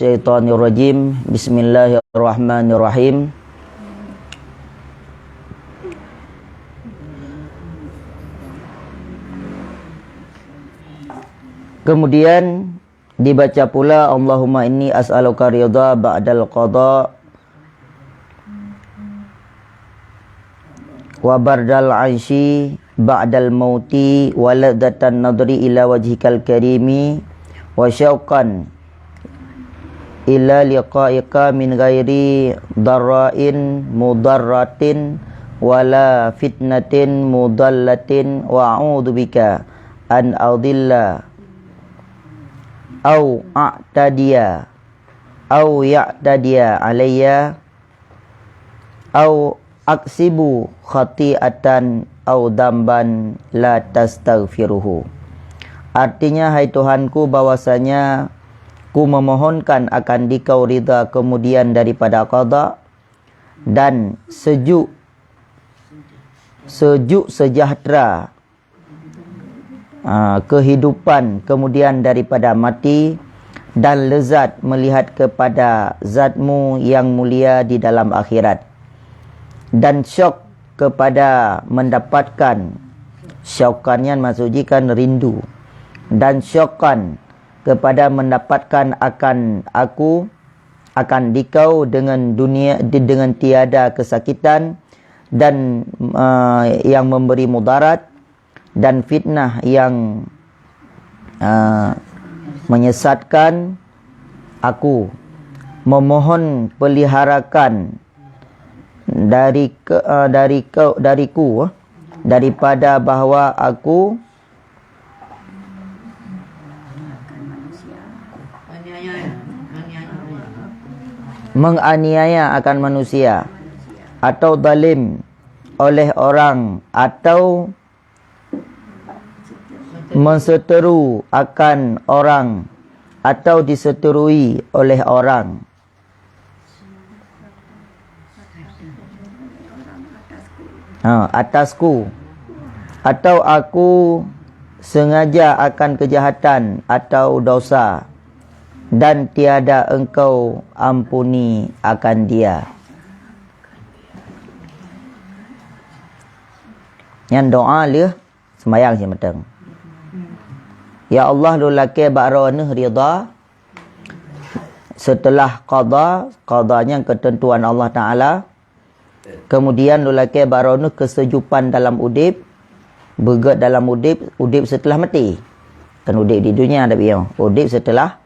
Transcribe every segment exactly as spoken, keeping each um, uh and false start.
minasyaitonirrajim. Bismillahirrahmanirrahim. Kemudian dibaca pula, "Allahumma inni as'aluka ridha ba'dal qada, wa bardal 'aisyi ba'dal mauti, wa ladzatan nadri ila wajhikal karimi, wa syauqan ila liqa'ika min ghairi dharrain mudarratin wala fitnatin mudallatin, wa a'udzubika an adilla au a'tadiya au ya'tadiya alayya au aksibu khati'atan au dzamban la tastaghfiruhu." Artinya, hai Tuhanku, bahwasanya ku memohonkan akan dikau ridha kemudian daripada qada, dan sejuk, sejuk sejahtera, ah, kehidupan kemudian daripada mati, dan lezat melihat kepada zatmu yang mulia di dalam akhirat, dan syok kepada mendapatkan, syauqan nyan maksud jih kan rindu, dan syauqan kepada mendapatkan akan aku, akan dikau dengan dunia, di-, dengan tiada kesakitan dan, eh, yang memberi mudarat, dan fitnah yang, eh, menyesatkan aku. Memohon peliharakan dari ke, eh, dari ke, dariku, eh, daripada bahwa aku menganiaya akan manusia, atau zalim oleh orang, atau menseteru akan orang, atau diseterui oleh orang. Ha, atasku. Atau aku sengaja akan kejahatan atau dosa, dan tiada Engkau ampuni akan dia. Nyan doa lheueh sembahyang simateng. Ya Allah, lôn lakée bak Droeneuh ridha seuteulah qada, qada nyan keuteuntuan Allah Taala. Keumudian lôn lakée bak Droeneuh keuseujupan dalam udeb, beugét dalam udeb, udeb seuteulah maté. Kan udeb di dunia, tapi ya, udeb seuteulah,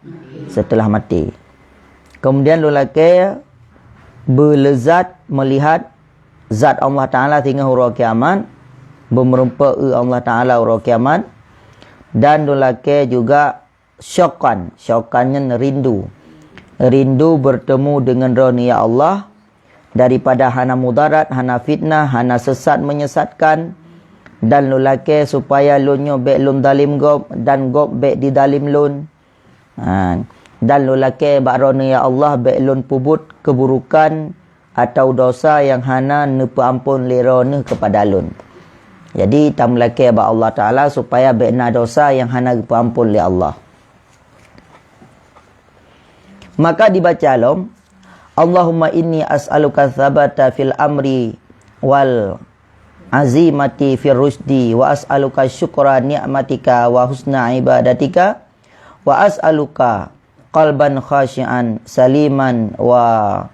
seuteulah maté. Keumudian lôn lakée beuleuzat meulihat zat Allah Taala singoh uroe kiamat, beumeurumpok eu Allah Taala uroe kiamat, dan lôn lakée juga syauqan, syauqan nyan rindu. Rindu bertemu dengan Droeneuh, ya Allah, daripada hana mudarat, hana fitnah, hana sesat menyesatkan, dan lôn lakée supaya lôn nyoe bék lôn zalim gob dan gob bék dizalim lôn. Ha, dan lôn lakée bak Droeneuh, ya Allah, bék lôn peubuet keuburukan atau dosa nyang hana neupeuamphon lé Droeneuh keupada lôn. Jadi, tameulakée bak Allah Taala supaya bék na dosa nyang hana geupeuamphon lé Allah. Maka dibaca lom, "Allahumma inni as'aluka tsabata fil amri wal azimati fir rusdi, wa as'aluka syukra ni'matika wa husna ibadatika, wa as'aluka qalban khasyi'an saliman wa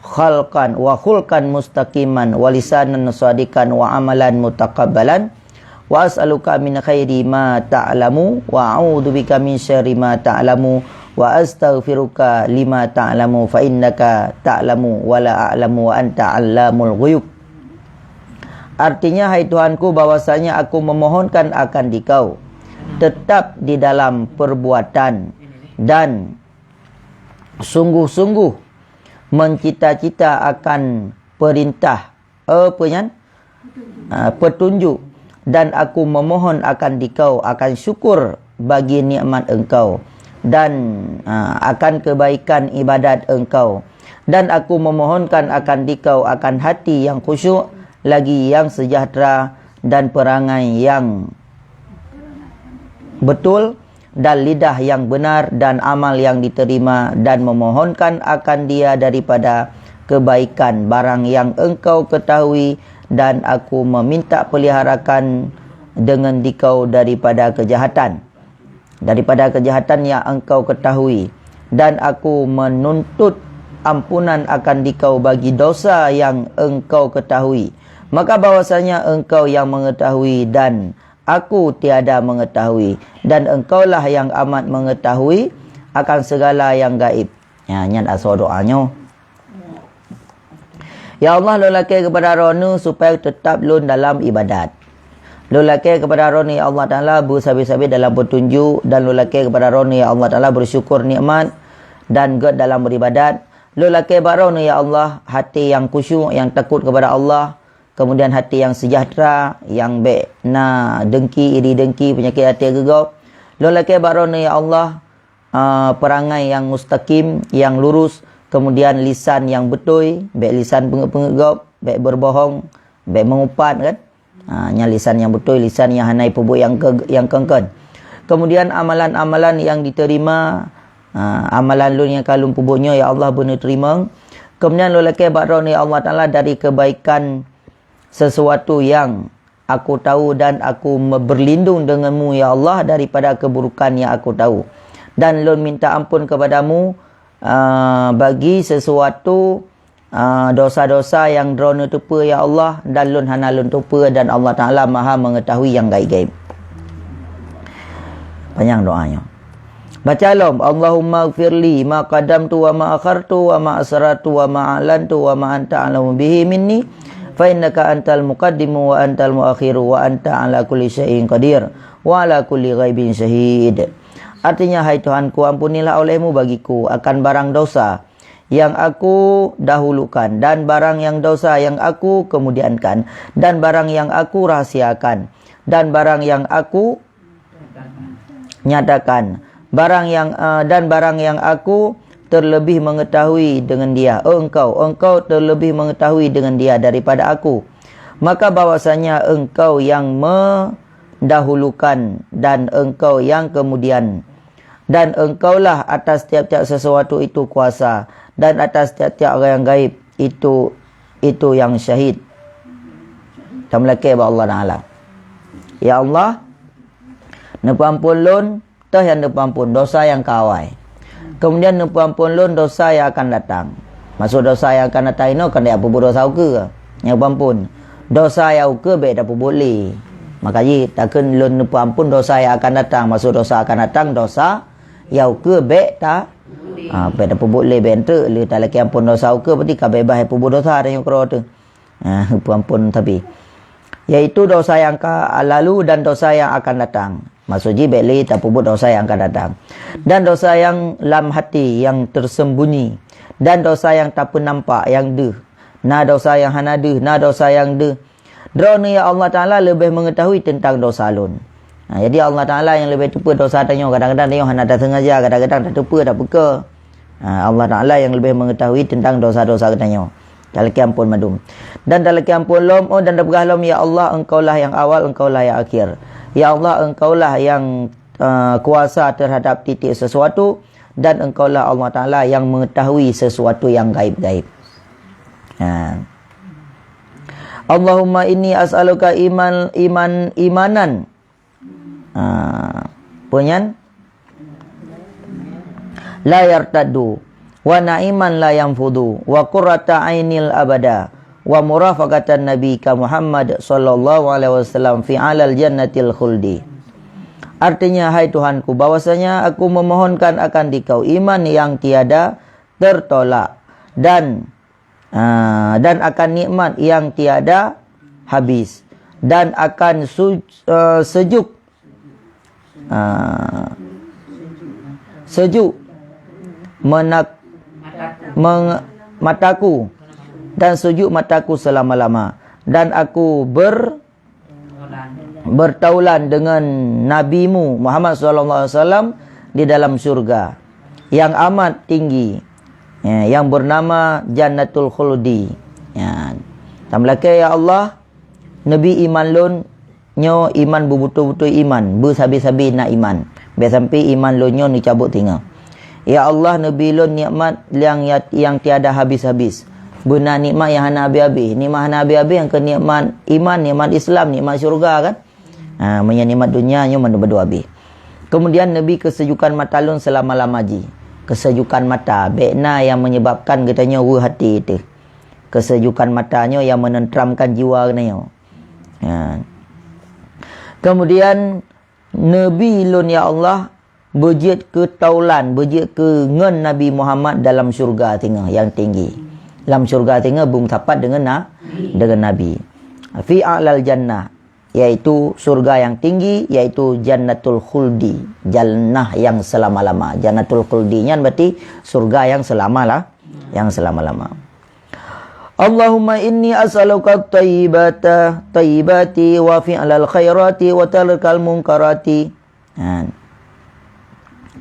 khalqan wa khulqan mustaqiman wa lisanan shadiqan wa amalan mutaqabbalan, wa as'aluka min khairi ma ta'lamu wa a'udzubika min syarri ma ta'lamu wa astaghfiruka lima ta'lamu fa innaka ta'lamu wa la a'lamu wa anta 'allamul ghuyub." Artinya, hai Tuhanku, bahwasanya aku memohonkan akan dikau tetap di dalam perbuatan dan sungguh-sungguh mencita-cita akan perintah, eh, apa nyan? Ah, petunjuk, dan aku memohon akan dikau akan syukur bagi nikmat engkau dan, ah, akan kebaikan ibadat engkau, dan aku memohonkan akan dikau akan hati yang khusyuk lagi yang sejahtera dan perangai yang betul, dan lidah yang benar dan amal yang diterima, dan memohonkan akan dia daripada kebaikan barang yang engkau ketahui, dan aku meminta peliharakan dengan dikau daripada kejahatan, daripada kejahatan yang engkau ketahui, dan aku menuntut ampunan akan dikau bagi dosa yang engkau ketahui. Maka bahwasanya engkau yang mengetahui dan aku tiada mengetahui, dan engkaulah yang amat mengetahui akan segala yang gaib. Ya, nyan asoe doa nyoe. Ya Allah, lôn lakée keupada Droeneuh supaya teutap lôn dalam ibadat. Lôn lakée keupada Droeneuh, ya Allah Taala, beusabe-sabe dalam peutunjuk, dan lôn lakée keupada Droeneuh, ya Allah Taala, beusyukur nikmat dan gét dalam beribadat. Lôn lakée bak Droeneuh, ya Allah, hati yang khusyuk, yang takut kepada Allah, kemudian hati yang sejahtera, yang bék na dengki, iri dengki, peunyakét até geugob. Lôn lakée bak Droeneuh, ya Allah, ah, perangai yang mustaqim, yang lurus, kemudian lisan yang beutôi, bék lisan peungeuet-peungeuet gob, bék berbohong, bék mengupat, kan? Ah, nyan lisan yang beutôi, lisan yang hana peubuet yang ke-, yang keungkeuen. Kemudian amalan-amalan yang diterima, ah, amalan lôn nyang ka lôn peubuet nyoe, ya Allah, beuneuh teurimong. Kemudian lôn lakée bak Droeneuh, ya Allah Taala, dari kebaikan sesuatu yang aku tahu, dan aku me-, berlindung denganmu, ya Allah, daripada keburukan yang aku tahu. Dan lôn minta ampun kepadamu, ah, bagi sesuatu, ah, dosa-dosa yang Droeneuh teupeue, ya Allah, dan lôn hana lôn teupeue, dan Allah Taala Maha Mengetahui yang gaib-gaib. Panyang doa nyoe. Baca lom, "Allahumma ighfirli ma qadamtu wa ma akhartu wa ma asrartu wa ma a'lantu wa ma anta a'lamu bihi minni, fa innaka antal muqaddimu wa antal muakhiru wa anta ala kulli syai'in qadir wa ala kulli ghaibin syahid." Artinya, hai Tuhanku, ampunilah olehmu bagiku akan barang dosa yang aku dahulukan, dan barang yang dosa yang aku kemudiankan, dan barang yang aku rahasiakan, dan barang yang aku nyatakan, barang yang, eh, dan barang yang aku terlebih mengetahui dengan dia. Oh Engkau, Engkau terlebih mengetahui dengan dia daripada aku. Maka bahwasanya Engkau yang mendahulukan dan Engkau yang kemudian, dan Engkaulah atas tiap-tiap sesuatu itu kuasa, dan atas tiap-tiap yang gaib itu, itu yang syahid. Tameulakée bak Allah Taala. Ya Allah, neupeuampon lôn, toh nyang neupeuampon dosa nyang ka awai. Kemudian neupeuampon lôn dosa nyang akan datang. Maksud dosa nyang akan datang inoe kon jak peubuet dosa ukeue. Nyang peuampon. Dosa nyang ukeue bék tapeubuet lé. Maka jih takheun lôn neupeuampon dosa nyang akan datang. Maksud dosa akan datang, dosa nyang ukeue bék ta-, ha, bék tapeubuet lé, bék treuk lé talakée ampon dosa ukeue, berarti ka beubaih peubuet dosa tanyoe keudroe teuh. Ah, peuampon tapi. Yaitu dosa yang ka lalu dan dosa yang akan datang. Maksud jih, bék lé tapeubuet dosa yang akan datang. Dan dosa yang lam hati, yang tersembunyi. Dan dosa yang tapeunampak, yang deuh. Na dosa yang hana deuh, na dosa yang deuh. Droeneuh, ya Allah Taala, leubeh mengetahui tentang dosa lôn. Ha, jadi Allah Taala yang leubeh teupeue dosa tanyoe. Kadang-kadang tanyoe hana tasengaja, kadang-kadang tateupeue, tapeukeu. Ha, Allah Taala yang leubeh mengetahui tentang dosa-dosa geutanyoe. Talakée ampon mandum. Dan talakée ampon lom, oh, dan tapeugah lom, "Ya Allah, Engkaulah yang awal, Engkaulah yang akhir. Ya Allah, Engkaulah yang, eh, kuasa terhadap titik sesuatu, dan Engkaulah Allah Taala yang mengetahui sesuatu yang gaib-gaib." Ha. "Allahumma inni as'aluka iman, iman, imanan." Ah, peue nyan? "La yartaddu, wa na'iman la yanfudu, wa qurrata ainil abada, wa murafaqatan nabika Muhammad sallallahu alaihi wasallam fi alal jannatil khuldi." Artinya, hai Tuhanku, bahwasanya aku memohonkan akan Dikau iman yang tiada tertolak, dan, ah, dan akan nikmat yang tiada habis, dan akan su-, eh, sejuk, ah, sejuk menak-, meng-, mataku, dan sejuk mataku selama-lama, dan aku ber-, bertaulan dengan Nabimu Muhammad sallallahu alaihi wasallam di dalam syurga yang amat tinggi, ya, yang bernama Jannatul Khuldi. Ya. Tameulakée, ya Allah, neubi iman lôn nyoe iman beubeutôi-beutôi iman, beusabe-sabe na iman. Bèk sampai iman lôn nyoe neucabot singoh. Ya Allah, neubi lôn nikmat nyang, nyang tiada habis-habis. Beuna nikmat nyang hana habis-habis. Nikmat hana habis-habis nyang keu nikmat iman, nikmat Islam, nikmat syurga kan. Ha, meunyoe nikmat dunia nyoe mandum beudôh habis. Kemudian neubi keuseujukan mata lôn seulama-lama jih. Keuseujukan mata, bèk na nyang menyebabkan geutanyoe weueh até teuh. Keuseujukan mata nyoe nyang meunentramkan jiwa geutanyoe. Ha. Kemudian neubi lôn, ya Allah, beujeuet keu taulan, beujeuet keu ngon Nabi Muhammad dalam syurga singoh nyang tinggi. Lam syurga singoh beumeusapat deungon na-, deungon Nabi. Fi a'lal jannah, yaitu syurga nyang tinggi, yaitu jannatul khuldi, jannah nyang seulama-lama. Jannatul khuldi nyan berarti syurga nyang seulama lah, nyang seulama-lama. Allahumma inni as'aluka thayyibata, thayyibati wa fi'lal khairati wa tarkal munkarati. Ha.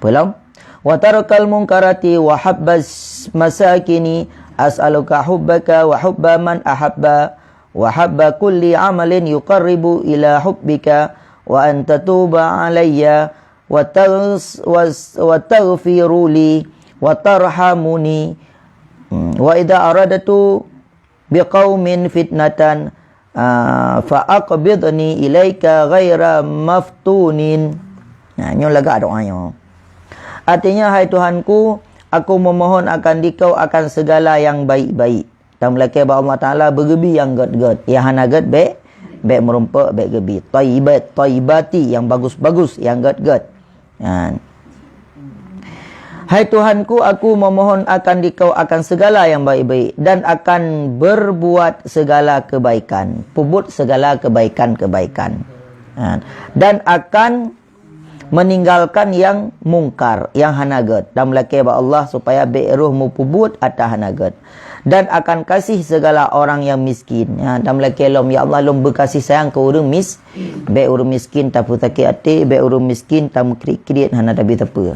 Belum? Wa tarkal munkarati wa hubbas masakini. As'aluka hubbaka wa hubba man ahabba wa hubba kulli amalin yuqarribu ila hubbika wa an tatuba alayya wa taghs-, was-, wa taghfiru li wa tarhamuni. Hmm. Wa idza aradtu biqaumin fitnatan, ah, fa aqbidni ilaika ghaira maftunin. Nah, nyoe lagak doa nyoe. Artinya, hai Tuhanku, aku memohon akan dikau akan segala yang baik-baik. Tameulakée bak Allah Taala beugeubi nyang gét-gét, nyang hana gét bék, bék meurumpok, bék geubi. Thaibat, thaibati, nyang bagus-bagus, nyang gét-gét. Nyan. Hai Tuhanku, aku memohon akan dikau akan segala yang baik-baik dan akan berbuat segala kebaikan, peubuet segala kebaikan-kebaikan. Nyan. Dan akan meninggalkan yang mungkar, yang hana gét. Dan meulakée bak Allah supaya bék roh meupeubuet ata hana gét. Dan akan kasih segala orang yang miskin. Ya, dan meulakée lom, ya Allah, lom beukasih sayang keu ureuëng mis-, bék ureuëng miskin tapeusakét até, bék ureuëng miskin tameukriet-kriet hana tabi sapeue.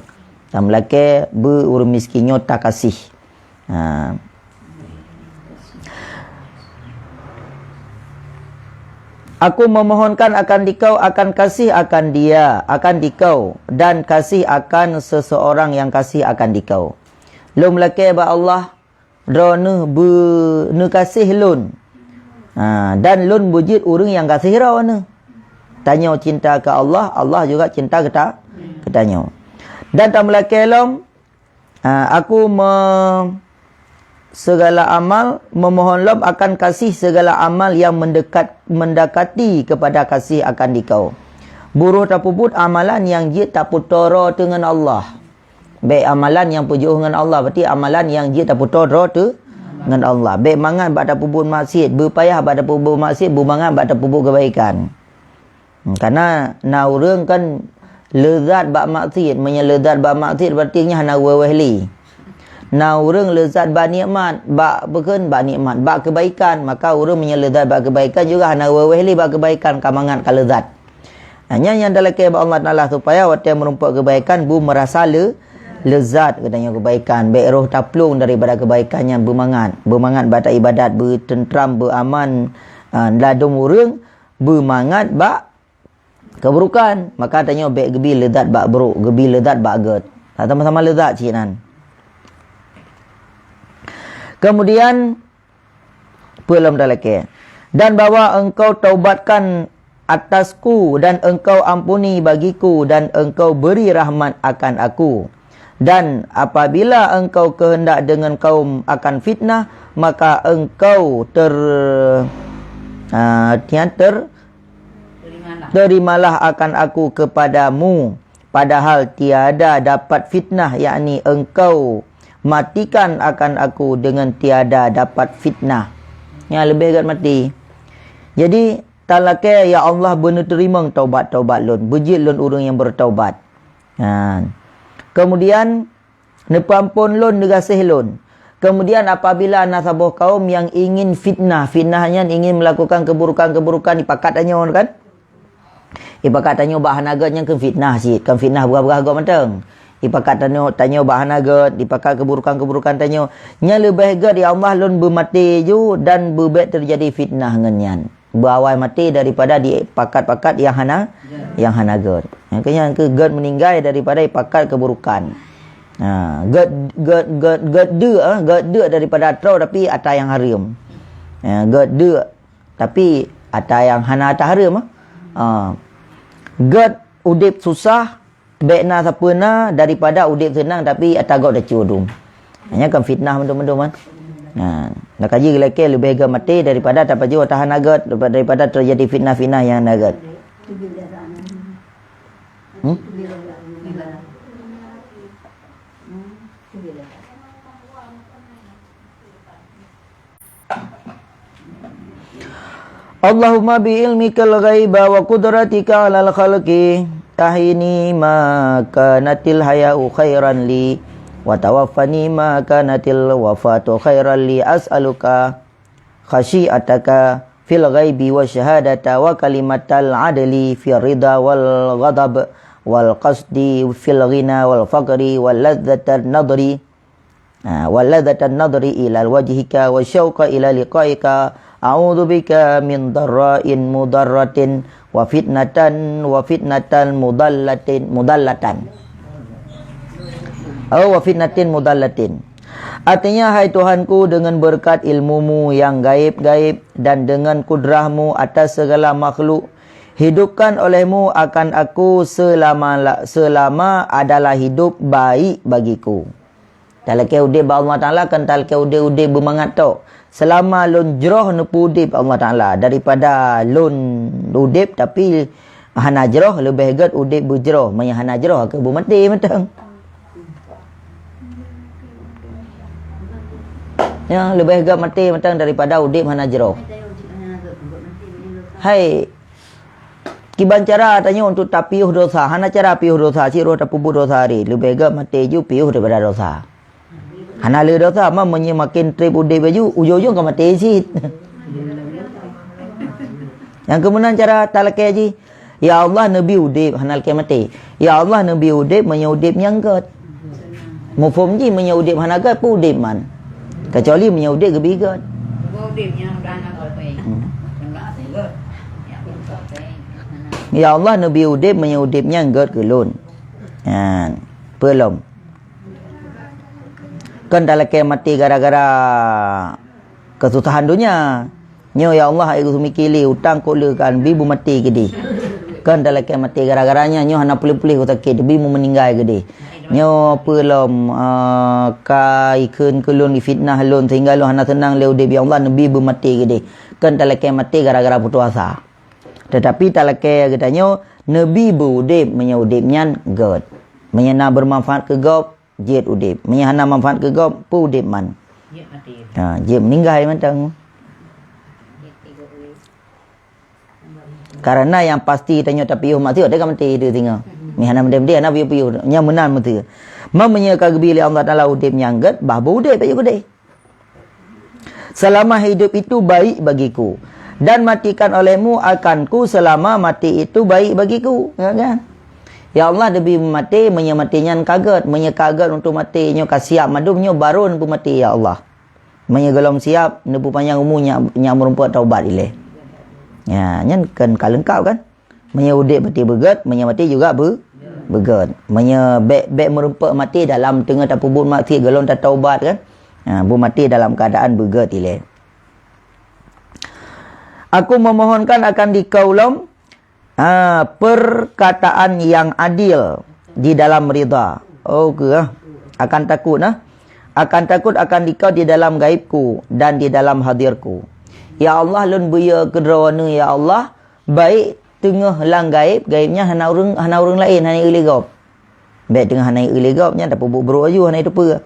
Dan meulakée beu ureuëng miskin nyoe takasih. Ha. Aku memohonkan akan dikau, akan kasih akan dia, akan dikau, dan kasih akan seseorang yang kasih akan dikau. Lôn meulakée bak Allah, Droeneueh beu-, neukaséh lôn. Ha, dan lôn beujeuet ureuëng nyang gaséh droeneueh. Tanyoe cinta keu Allah, Allah juga cinta keu ta-, keu tanyoe. Dan tameulakée lom, ha, aku me-, segala amal, memohon lom akan kasih segala amal yang mendekat, mendekati kepada kasih akan dikau. Buroh tapeubuet amalan nyang jeuet tapeutoe droe teuh ngon Allah. Bék amalan nyang peujiôh ngon Allah, berarti amalan nyang jeuet tapeutoe droe teuh ngon Allah. Bék mangat bak tapeubuet maksiat, beupayah bak tapeubuet maksiat, beumangat bak tapeubuet keubaikan. Hmm, karena na ureuëng kan leuzat bak maksiat, meunyoe leuzat bak maksiat berarti nyan hana wéh-wéh lé. Na ureuëng leuzat bak nikmat, bak peukheun bak nikmat, bak keubaikan, maka ureuëng meunyoe leuzat bak keubaikan juga hana wéh-wéh lé bak keubaikan, ka mangat ka leuzat. Nah, nyan nyang talakée bak Allah Taala supaya watée meurumpok keubaikan beu meurasa le-, leuzat geutanyoe keubaikan, bék roh taplueng daripada keubaikan nyan beumangat, beumangat bak ibadat, beuteunteram, beuaman, ah, ladôm ureuëng, beumangat bak keuburukan. Maka tanyoe bék geubi leuzat bak brok, geubi leuzat bak gét. Sama-sama leuzat cit nan. Kemudian, Peue lom talakée. Dan bahwa engkau taubatkan atasku, dan engkau ampuni bagiku, dan engkau beri rahmat akan aku. Dan apabila engkau kehendak dengan kaum akan fitnah, maka engkau ter-, ah, tian ter-, Terimalah. Terimalah akan aku kepadamu, padahal tiada dapat fitnah, yakni engkau matikan akan aku dengan tiada dapat fitnah. Nyan leubeh gét maté. Jadi, talakée, "Ya Allah, beuneuterimong taubat-taubat lôn, beujeuet lôn ureuëng nyang beutaubat." Nyan. Kemudian, Neupeuamphon lôn, neugaséh lôn. Kemudian apabila na saboh kaum nyang ingin fitnah, fitnah nyan ingin melakukan keburukan-keburukan, ipakat tanyoe kan? Ipakat tanyoe bak hana gét nyan keu fitnah cit, kan fitnah beurah-beurah gob mantong. Ipakat tanyoe, tanyoe bak hana gét, ipakat keburukan-keburukan tanyoe. Nyan leubeh gét, ya Allah, lôn beumaté ju dan beubék teujadi fitnah ngon nyan. beuawai maté daripada dipakat-pakat nyang hana, nyang hana gét. Nyang keu nyan keuh gét meuninggai daripada dipakat keuburukan. Ha, gét, gét, gét, gét deuk, eh, gét deuk daripada troe tapi ata nyang hareuem. Ha, gét deuk tapi ata nyang hana ata hareuem, eh. Ha. Gét udeb susah, bék na sapeue na daripada udeb seunang tapi ata gob tacue dum. Nyan kan fitnah mandum-mandum kan. Ha, na kaji geulakée leubeh gét maté daripada tapajoh ata hana gét, daripada, daripada teujadi fitnah-fitnah nyang hana gét. Hmm? Allahumma bi ilmikal ghaiba wa qudratika alal khalqi, ahyini ma kanatil haya'u khairan li, wa tawaffani ma kanatil wafatu khairan li, as'aluka khasyiataka fil ghaibi wa syahadata wa kalimatal adli fir ridha wal ghadab wal qasdi fil ghina wal faqri wal ladzatan nadri, ha, wa ladzatan nadri ila wajhika wa syauqa ila liqaika. A'udzu bika min darrain mudarratin wa fitnatan, wa fitnatan mudallatin, mudallatan. Oh, wa fitnatin mudallatin. Artinya, hai Tuhanku, dengan berkat ilmumu yang gaib-gaib dan dengan kudrahmu atas segala makhluk, hidupkan olehmu akan aku selama, selama adalah hidup baik bagiku. Talakée udeb bak Allah Taala kan talakée udeb-udeb beumangat tok. Seulama lôn jroh neupeu udeb Allah Taala daripada lôn udeb tapi hana jroh, leubeh gét udeb beujroh. Meunyo hana jroh, ka beumaté mantong. Ya, leubeh gét maté mantong daripada udeb hana jroh. Hai, kiban cara tanyoe untuk tapiôh dosa, hana cara piôh dosa, sidroe tapeubuet dosa hari, leubeh gét maté ju piôh daripada dosa. Hana le dosa, ma meunyoe maken treb udeb laju, ujong-ujong ka maté cit. Nyang keu meunan cara talakée jih, "Ya Allah, neubi udeb, hana lakée maté. Ya Allah, neubi udeb meunyoe udeb nyang gét." Muphom jih meunyoe udeb hana gét, peue udeb man. Kecuali meunyoe udeb geubi gét. Hmm. "Ya Allah, neubi udeb meunyoe udeb nyang gét keu lôn." Nyan, peue lom. Kon talakée maté gara-gara keususahan donya. Nyoe, "Ya Allah, ayo geuseumiké lé utang kok le kan bi beumaté keudeh." Kon talakée maté gara-gara nyan, nyoe hana puléh-puléh sakét, bi meumeuninggai keudeh. Nyoe peue lom, eh, ka ikheun keu lôn, ifitnah lôn sehingga lôn hana seunang lé udeb, "Ya Allah, neubi beumaté keudeh." Kon talakée maté gara-gara putus asa. Tetapi talakée geutanyoe neubi beu udeb meunyoe udeb nyan gét. Meunyoe na beumanfaat keu gob, jeuet udeb. Meunyoe hana manfaat keu gob, peue udeb man. Jeuet maté. Ha, jeuet meuninggai mantong. Karena nyang pasti tanyoe tapiôh maté, watée ka maté teuh singoh. Meunyoe hana maté-maté, hana piôh-piôh. Nyan meunan meuteue. Ma meunyoe ka geubi lé Allah Taala udeb nyang gét, bah beu udeb, beu udeb. Selama hidup itu baik bagiku, dan matikan olehmu akanku selama mati itu baik bagiku. Ya kan? Ya Allah, neubi maté, meunyoe maté nyan ka gét, meunyoe ka gét untuk maté, nyoe ka siap mandum, nyoe barô neupeumaté, ya Allah. Meunyoe gohlom siap, neupeupanyang umu nyak, nyak meurumpok taubat ilée. Ya, nyan kan ka leungkap kan? Meunyoe udeb berarti beugét, meunyoe maté juga be-, beugét. Meunyoe bék, bék meurumpok maté dalam teungoh tapeubuet maksiat gohlom tataubat kan. Ha, beumaté dalam keadaan beugét ilée. Aku memohonkan akan dikau lom, ha, perkataan yang adil di dalam ridha. Oh, ke, ah. Akan takut, nah. Akan takut akan dikau di dalam gaibku dan di dalam hadirku. Ya Allah, lôn beuyo keudroe neuh, ya Allah, baik teungoh lam gaéb, gaéb nyan hana ureuëng, hana ureuëng laén, hana ilée gob. Bék teungoh hana ilée gob nyan tapeubuet brok aju, hana teupeue.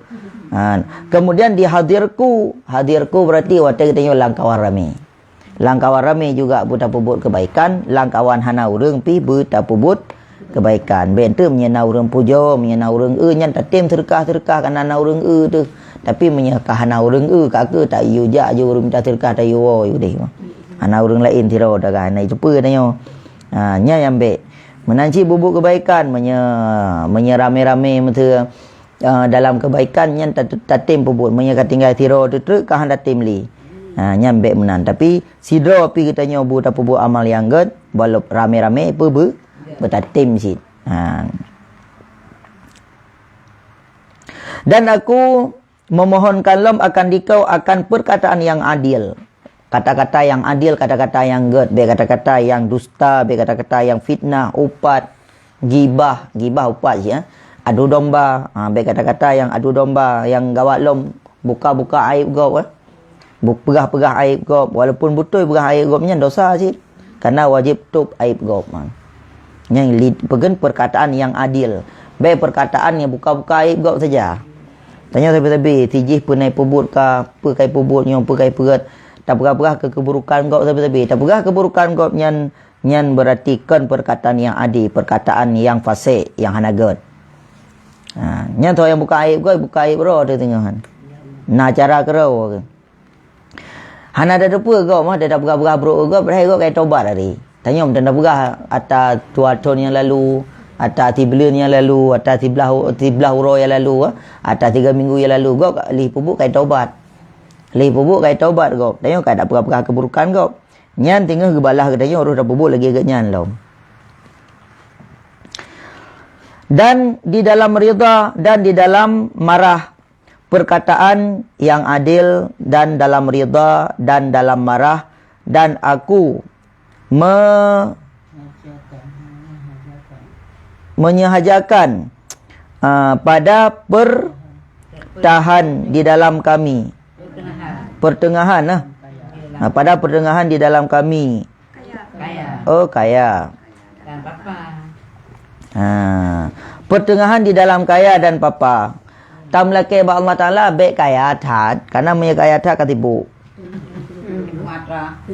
Ha, kemudian di hadirku, hadirku berarti watée geutanyoe lam kawan ramé. Lam kawan ramé juga beutapeubuet keubaikan, lam kawan hana ureuëng pih beutapeubuet keubaikan. Bék teuk meunyoe na ureuëng pujoe, meunyoe na ureuëng eu nyan tatem seureukah-seureukah kana na ureuëng eu teuh. Tapi meunyoe ka hana ureuëng eu, ka keuh tayue jak ju ureuëng mita seureukah tayue woe udeh. Hana ureuëng laén sidroe dah ka hana teupeue tanyoe. Ha, nyan nyang bék. Meunan cit bubuet keubaikan, meunyoe, meunyoe ramé-ramé meuteue, eh, dalam keubaikan nyan tat-, tatem peubuet. Meunyoe ka tinggai sidroe teutreuk ka hana tatem lé. Ha, nyan bèk meunan. Tapi sidroe pih geutanyoe bu tapeubuet amal nyang gèt, walau ramé-ramé pih beu-, beutatem cit. Ha. Dan aku memohonkan lom akan dikau akan perkataan yang adil. Kata-kata yang adil, kata-kata yang gèt, bèk kata-kata yang dusta, bèk kata-kata yang fitnah, upat, gibah, gibah upat cit, eh. Adu domba, ha, bèk kata-kata yang adu domba, yang gawat lom, buka-buka aib gob, eh. Bu-, peugah-peugah aib gob, walaupun beutôi peugah aib gob nyan dosa cit. Karena wajéb tôb aib gob, ha. Nyan li-, peugen perkataan yang adil. Bèk perkataan nyang buka-buka aib gob saja. Tanyoe sabe-sabe, sijih peue nyang peubuet ka, peue ka peubuet nyoe, peue ka peugèt. Tapeugah-peugah keu keuburukan gob sabe-sabe. Tapeugah keuburukan gob nyan, nyan berarti kon perkataan nyang adé, perkataan nyang fasik, nyang hana gèt. Ha, nyan toh nyang buka aib gob, buka aib droe teuh teungoh nyan. Na cara keudroe. Hana tateupeue gob mah, tapeugah-peugah brôk gob, padahai gob ka tobat hari. Tanyoe meuteun tapeugah ata dua thôn nyang lalu, ata sibuleuen nyang lalu, ata siblaih, siblaih uroe nyang lalu, ata tiga minggu nyang lalu, gob lheuh peubuet ka tobat. Lheuh peubuet ka tobat gob. Tanyoe ka tapeugah-peugah keuburukan gob. Nyan teungoh geubalah geutanyoe roh tapeubuet lagèe geuh nyan lom. Dan di dalam ridha dan di dalam marah, perkataan yang adil dan dalam ridha dan dalam marah, dan aku me-, menyehajakan, ah, pada pertahan di dalam kami. Pertengahan, ah. Ah, pada pertengahan di dalam kami. Oh, kaya. Dan papa. Ha. Pertengahan di dalam kaya dan papa. Tameulakèe bak Allah Taala bèk kaya that, karena meunyo kaya that ka sibuk.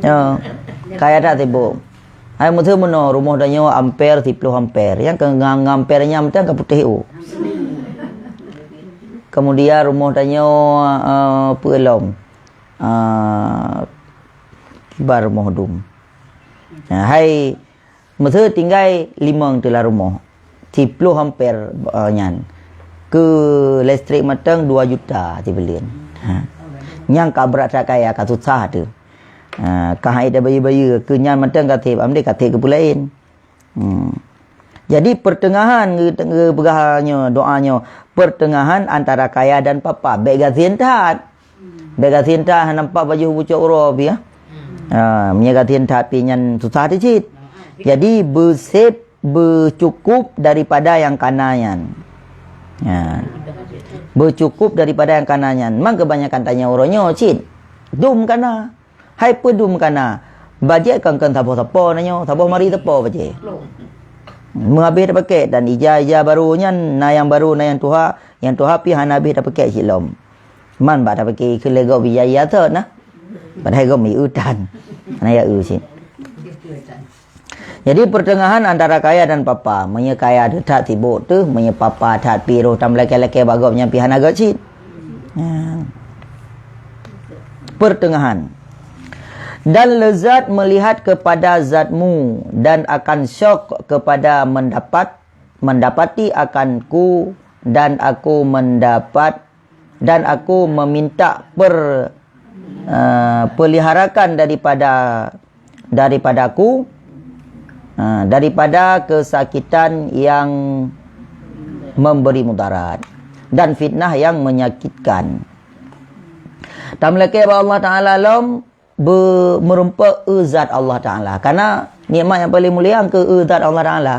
Ya. Kaya that sibuk. Hai, meuteumeunoe rumoh tanyoe ampere, siploh ampere. Nyang keu ngang-, ngang ampere nyan mantong ka putéh u. Kemudian rumoh tanyoe, eh, peue lom? Ah, kiban rumoh dum. Nah, hai, meuteumeunoe tinggai limong teuh lam rumoh. Siploh ampere, eh, nyan. Keu listrik mantong dua juta sibuleuen. Ha. Nyang ka brat that kaya, ka susah teuh. Ha, ka han ék tabayeue-bayeue, keu nyan mantong ka sép, amdeh ka sép keu peue laén. Hmm. Jadi, pertengahan geu-, geupeugah nyoe, doa nyoe, pertengahan antara kaya dan papa. Bèk gasien that. Bèk gasien that, hana nampak baju pucok uroe pih, ya. Ha, meunyo gasien that pih nyan susah teuh cit. Jadi, beusép, beucukup daripada nyang kana nyan. Ya. Beucukup daripada nyang kana nyan. Memang kebanyakan tanyoe uroe nyoe cit. Dum kana. Hai peue dum kana, bajèe kon keu saboh sapo na nyoe, saboh mari sapo bajèe. Meuhabéh tapakèk dan ija-ija barô nyan, na nyang barô, na nyang tuha, nyang tuha pih hana habéh tapakèk cit lom. Man bak tapakèk keu lé gob ija-ija thot na. Padahai gob meuieu tan. Hana ya eu cit. Jadi, pertengahan antara kaya dan papa. Meunyo kaya that sibuk teuh, meunyo papa that pih roh tameulakèe-lakèe bak gob nyan pih hana göt cit. Ya. Pertengahan. Dan lezat melihat kepada zatmu, dan akan syok kepada mendapat, mendapati akanku, dan aku mendapat dan aku meminta per-, eh, peliharakan daripada, daripadaku, eh, daripada kesakitan yang memberi mudarat dan fitnah yang menyakitkan. Tameulakèe bak Allah Taala lom, beu-, meureumpok eu zat Allah Taala. Karena nikmat nyang paleng mulia keu eu zat Allah Taala.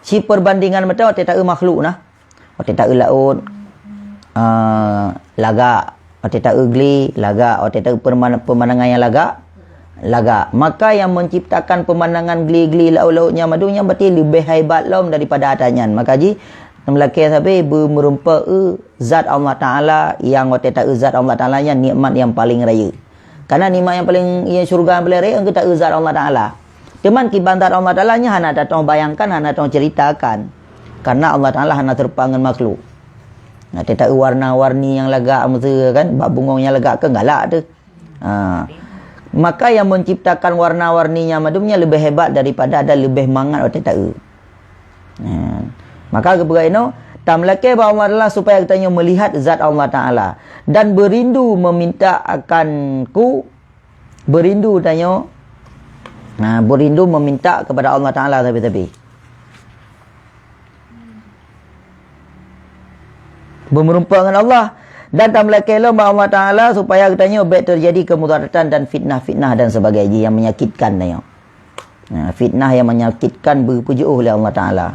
Sipeubandingan mantong watèe taeu makhluk na. Watèe taeu laôt, eh, lagak. Watèe taeu glé, lagak. Watèe taeu peuman-, peumandangan nyang lagak, lagak. Maka yang menciptakan pemandangan glé-glé laôt-laôt nyan mandum nyan berarti leubeh hebat lom daripada ata nyan. Maka jih, tameulakèe sabe beu-, meureumpok eu zat Allah Taala, nyang watèe taeu zat Allah Taala nyan nikmat nyang paleng rayeuk. Karena nikmat nyang paleng, ya, syurga nyang paleng rayeuk, keu taeu zat Allah Taala. Cuman kiban zat Allah Taala nyan hana tatong bayangkan, hana tatong ceritakan. Karena Allah Taala hana seurupa ngon makhluk. Nah, watèe taeu warna-warni nyang lagak, maksud kan, bak bungong nyang lagak kan galak teuh. Ha. Maka yang menciptakan warna-warni nyan mandum nyan leubeh hebat daripada dan leubeh mangat watèe taeu. Ha. Maka geupeugah inoe, Tameulakée bak Allah Taala supaya geutanyoe meulihat zat Allah Taala dan beurindu meminta akan ku, beurindu tanyoe, nah, beurindu meminta kepada Allah Taala sabe-sabe. Beumeurumpok ngon Allah dan tameulakée lom bak Allah Taala supaya geutanyoe bék teujadi kemudaratan dan fitnah-fitnah dan sebagainya yang menyakitkan tanyoe. Nah, fitnah yang menyakitkan beupeujeuôh lé Allah Taala.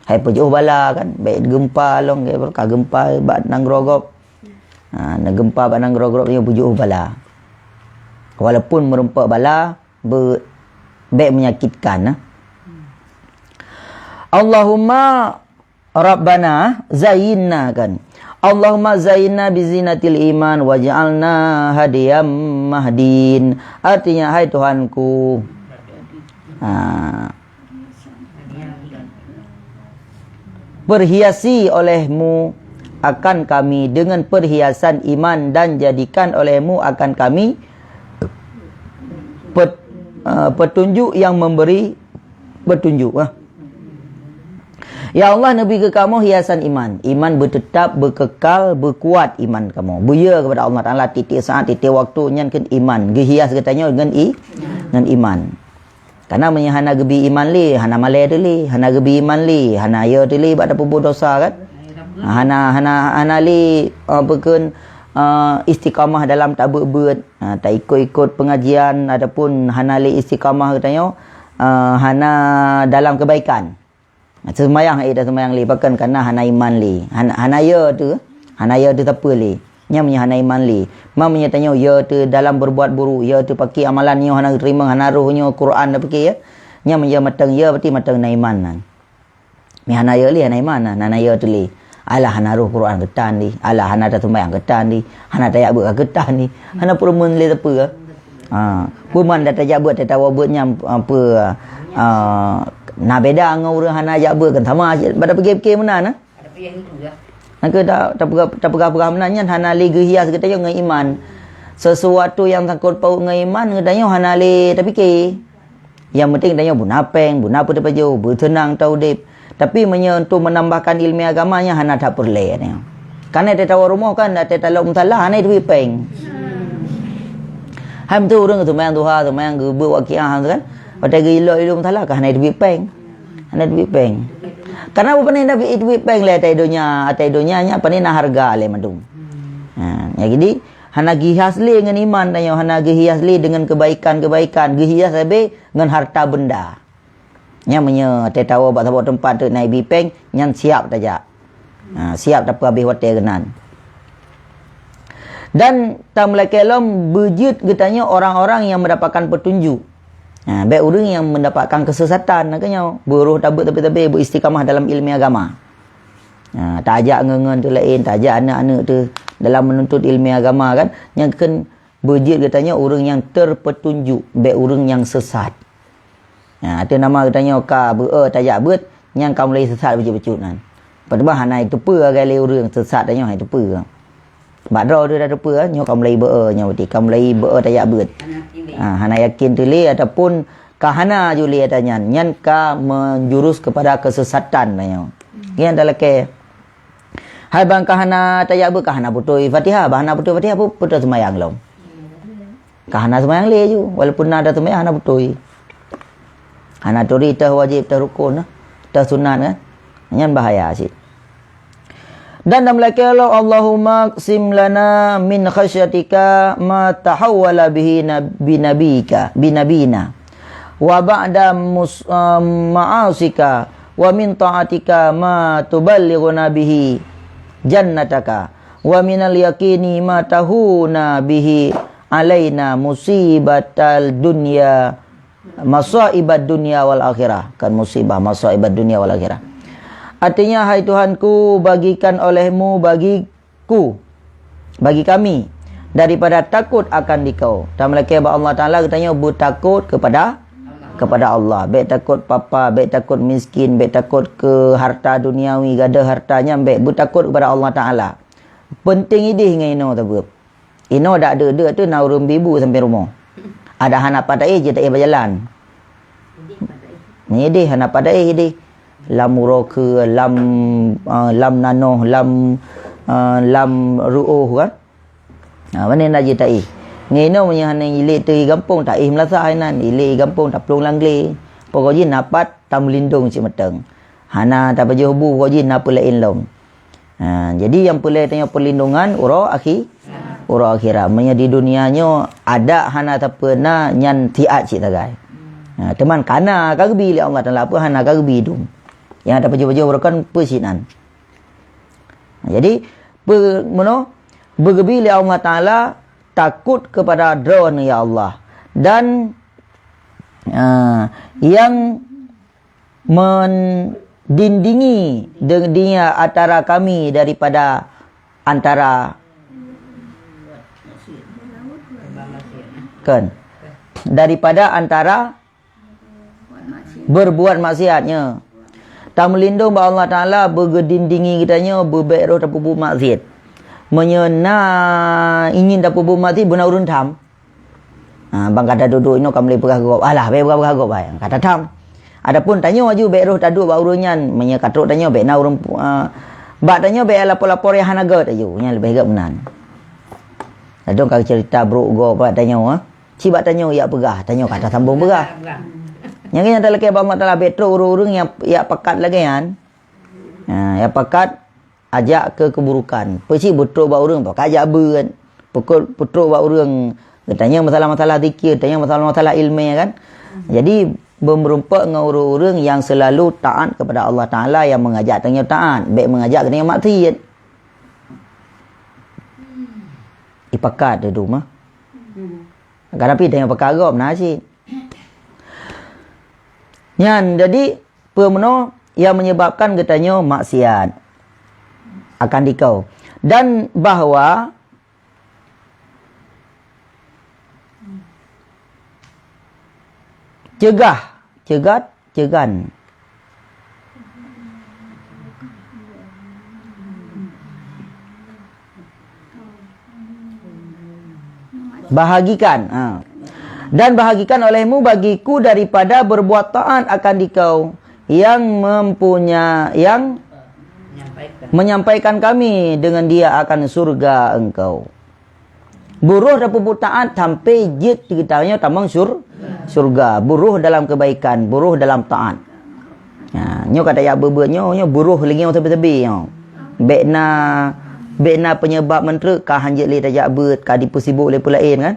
Hai peujeuôh bala kan, bék geumpa lom, ka geumpa bak nanggroe gob. Ha, na geumpa bak nanggroe gob nyoe peujeuôh bala. Walaupun meurumpok bala, be-, bék menyakitkan, nah. Allahumma Rabbana zayyinna kan. Allahumma zayyinna bi zinatil iman waj'alna hadiyam mahdin. Artinya, hai Tuhanku, ha, perhiasi olehmu akan kami dengan perhiasan iman dan jadikan olehmu akan kami pet-, eh, petunjuk yang memberi petunjuk, ah. Ya Allah, neubri keu kamoe hiasan iman. Iman beuteutap, beukekal, beukuat iman kamoe. Beuye keupada Allah Taala tieb saát, tieb waktu nyan keuh iman. Geuhias geutanyoe ngon i-, ngon iman. Karena meunyoe hana geubi iman lé, hana malée teuh lé, hana geubi iman lé, hana yo teuh lé bak tapeubuet dosa kan. Hana, hana, hana lé, eh, peukon, eh, istiqamah dalam tabeuet-beuet. Ha, taikot-ikot pengajian ataupun hana lé istiqamah geutanyoe, eh, hana dalam kebaikan. Seumayang, eh, dah seumayang lé, pakon kana hana iman lé. Hana, hana yo teuh, hana yo teuh sapeue lé. Nyan meunyoe hana iman lé. Man meunyoe tanyoe yo teuh dalam berbuat buruk, yo teuh paki amalan nyoe hana teurimong, hana roh nyoe Quran dah pike, ya. Nyan meunyoe mantong yo, berarti mantong na iman nyan. Meuhana yo lé, hana iman, hana yo teuh lé. Alah, hana roh Quran keutan di. Alah, hana taseumayang keutan di. Hana tajak beuet ka keutan di. Hana peurumeun lé sapeue. Ha, peuman dah tajak beuet, tatawa beuet nyan, apa, ah, na beda ngon ureuëng hana jak beuet kan sama cit. Pada pikir-pikir meunan, nah. Nyan keuh ta-, tapeugah, tapeugah-peugah meunan nyan hana lé geuhias geutanyoe ngon iman. Sesuatu nyang sangkot paut ngon iman geutanyoe hana lé tapike. Nyang penting tanyoe beuna péng, beuna peue tapajoh, beuseunang taudeb. Tapi meunyoe untuk menambahkan ilmu agama nyan hana that peureulée nyoe. Kana teuh tawoe rumoh kan, teuh talok meusalah, hana teubiet péng. Hai meuteue ureuëng seumayang duha, seumayang geubeuet wakiah tu kan. Watée geuilok ilok meusalah ka hana teubiet péng. Hana teubiet péng. Karena bukan hana teubiet péng lé atai donya, atai donya nyan pane na hareuga lé mandum. Ha, ya jadi hana geuhias lé ngon iman tanyoe, hana geuhias lé dengan kebaikan-kebaikan, geuhias habéh ngon harta benda. Nyan meunyoe teuh tawoe bak saboh teumpat teuk na ibi péng, nyan siap tajak. Ha, siap tapeuhabéh watée keunan. Dan tameulakée lom beujeuet geutanyoe orang-orang yang mendapatkan petunjuk. Ha, bék ureuëng yang mendapatkan kesesatan, na keuh nyoe, beuroh tabeuet tapi-tapi beuistiqamah dalam ilmu agama. Ha, tajak ngon-ngon teuk laén, tajak aneuk-aneuk teuk dalam menuntut ilmu agama kan, nyan keuh beujeuet geutanyoe ureuëng nyang terpetunjuk, bék ureuëng nyang sesat. Ha, ateueh nama geutanyoe ka beu-e tajak beuet, nyang ka mulai sesat bacut-bacut nan. Padahai hana iteupeue lagée lé ureuëng sesat tanyoe, hana iteupeue. Bak droe teuh dah teupeue, nyoe ka mulai beu-e, nyoe berarti ka mulai beu-e tajak beuet. Ha, hana yakin teuh lé ataupun ka hana ju lé ata nyan, nyan ka menjurus kepada kesesatan tanyoe. Nyan talakée. Hai bang ka hana tajak beuet, ka hana beutôi Fatihah, bang hana beutôi Fatihah, peue, peue taseumayang lom. Ka hana seumayang lé ju, walaupun na taseumayang hana beutôi. Hana turi teuh wajéb, teuh rukon, teuh sunat kan. Nyan bahaya cit. Dan tameulakée lom, Allahumma qsim lana min khasyatika ma tahawwala bihi nab-, bi nabika, bi nabina. Wa ba'da mus-, eh, ma'asika, wa min ta'atika ma tuballighuna bihi jannataka, wa minal yaqini ma tahuna bihi alaina musibatal dunya, masaibad dunya wal akhirah. Kan musibah, masaibad dunya wal akhirah. Artinya, hai Tuhanku, bagikan olehmu bagi ku, bagi kami, daripada takot akan Dikau. Tameulakée bak Allah Taala geutanyoe beutakot kepada, kepada Allah. Bék takot papa, bék takot miskin, bék takot keu harta duniawi, gadoh harta nyan bék. Beutakot kepada Allah Taala. Penting idéh ngon inoe tabeuet. Inoe dak deuk-deuk teuh na ureuëng bibu sampai rumoh. Ada hana pat taéh, jeuet taéh bajalan. Nyan idéh hana pat taéh idéh. Lam uroe keu, lam, ah, lam nanoh, lam, ah, lam ruoh kan. Ha, pane na jeuet taéh. Ngon inoe meunyoe hana ilé teuh i gampông, taéh meulasah inan, ilé i gampông taplueng lam glé. Pokok jih na pat tameulindong cit mantong. Hana tapajoh bu, pokok jih na peulaén lom. Ha, jadi nyang peureulée tanyoe peulindongan uroe akhi-, uroe akhirat. Meunyoe di dunia nyoe adak hana sapeue na, nyan siat cit sagai. Ha, teuma kana ka geubi lé Allah Taala, peue hana ka geubi dum. Nyang tapajoh-pajoh beureukan peue sinan. Jadi, pe-, meunoe, beugeubi lé Allah Taala takot kepada Droeneuh, ya Allah. Dan, ah, yang mendindingi de-, dia antara kami daripada antara, kan? Daripada antara berbuat maksiatnya. Tameulindong bak Allah Taala beugeudindingi geutanyoe beubek roh tapeubuet maksiat. Meunyoe na ingin tapeubuet maksiat, beuna ureuëng tham. Ha, bang ka taduek-duek inoe ka mulai peugah gob. Alah, bèk peugah-peugah gob ai. Ka tatham. Adapun tanyoe aju bèk roh taduek bak ureuëng nyan, meunyoe ka trok tanyoe bèk na ureuëng pu-, ah, bak tanyoe bèk lapor-lapor nyang hana gèt aju, nyan leubeh gèt meunan. Ladôm ka cerita brok gob bak tanyoe, ah. Ci bak tanyoe jak peugah, tanyoe ka tasambong peugah. Nyang keu nyang talakée bak Allah Taala, bèk trok ureuëng-ureuëng nyang jak pakat lagée nyan. Ha, jak pakat ajak keu keuburukan. Peusi beutrok bak ureuëng, pakat jak beuet. Peuko-, peutrok bak ureuëng, geutanyong masalah-masalah zikir, tanyong masalah-masalah iéleumé kan. Jadi, beumeurumpok ngon ureuëng-ureuëng nyang seulalu taát kepada Allah Taala nyang meungajak tanyoe taát, bèk meungajak geutanyoe maksiat. Ipakat tu mah. Kadang pih tanyoe pakat gob na cit. Nyan, jadi, peue meunoe nyang menyebabkan geutanyoe maksiat akan dikau. Dan bahwa cegah, cegat, cegan. Bahagikan, ha. Dan bahagikan olehmu bagiku daripada berbuat taat akan dikau yang mempunya-, yang menyampaikan kami dengan dia akan surga engkau. Buroh tapeubuet taát sampai jeuet geutanyoe tamong sur-, surga. Buroh dalam kebaikan, buroh dalam taát. Ha, nyoe ka tajak beuet-beuet nyoe, nyoe buroh lagée nyoe sabe-sabe nyoe. Bèk na, bèk na peunyeubab mantreuk ka hanjeuet lé tajak beuet, ka dipeusibok lé peulaén kan.